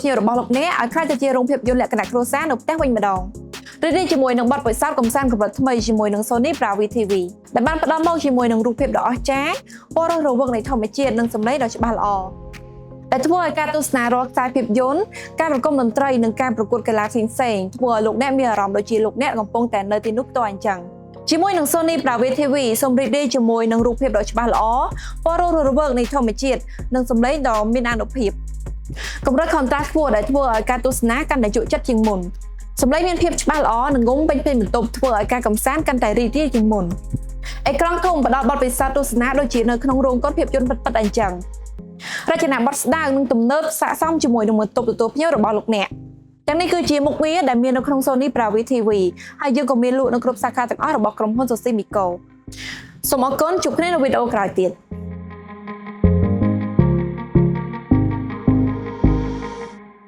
ភ្ញៀវរបស់លោកអ្នកឲ្យក្លាយទៅជារោងភាពយន្តលក្ខណៈគ្រួសារនៅផ្ទះវិញម្ដងរីករាយជាមួយនឹងបទពិសោធន៍កម្សាន្តកម្រិតថ្មីជាមួយនឹង Sony Bravia TV ដែលបានផ្ដល់មកជាមួយនឹងរូបភាពដ៏អស្ចារ្យពណ៌រស់រវើកនៃធម្មជាតិនិងសំឡេងដ៏ច្បាស់ល្អដែលធ្វើឲ្យការទស្សនារាល់ខ្សែភាពយន្តការប្រគំតន្ត្រីនិងការប្រកួតកីឡាផ្សេងៗធ្វើឲ្យលោកអ្នកមានអារម្មណ៍ដូចជាលោកអ្នកកំពុងតែនៅទីនោះផ្ទាល់អញ្ចឹងជាមួយនឹង Sony Bravia TV សូមរីករាយជាមួយនឹងរូបភាពដ៏ច្បាស់ល្អពណ៌រស់រវើកនៃធម្មជាតិនិងសំឡេងដ៏មានអានុភាពកម្រិត contrast ខ្ពស់ដែលធ្វើឲ្យការទស្សនាកាន់តែជក់ចិត្តជាងមុនសំឡេងមានភាពច្បាស់ល្អនិងងំពេញពេញបន្ទប់ធ្វើឲ្យការកម្សាន្តកាន់តែរីករាយជាងមុនអេក្រង់ធំផ្ដល់បទពិសោធន៍ទស្សនាដូចជានៅក្នុងរោងកុនភាពយន្តពិតៗអញ្ចឹងរចនាបថស្ដើងនិងទំនើបស័ក្តិសមជាមួយនឹងបន្ទប់ទទួលភ្ញៀវរបស់លោកអ្នកទាំងនេះគឺជាមុខងារដែលមាននៅក្នុង Sony Bravia TV ហើយយើងក៏មានលក់នៅគ្រប់សាខាទាំងអស់របស់ក្រុមហ៊ុន Sosimico សូមអរគុណជួបគ្នានៅវីដេអូក្រោយទៀត។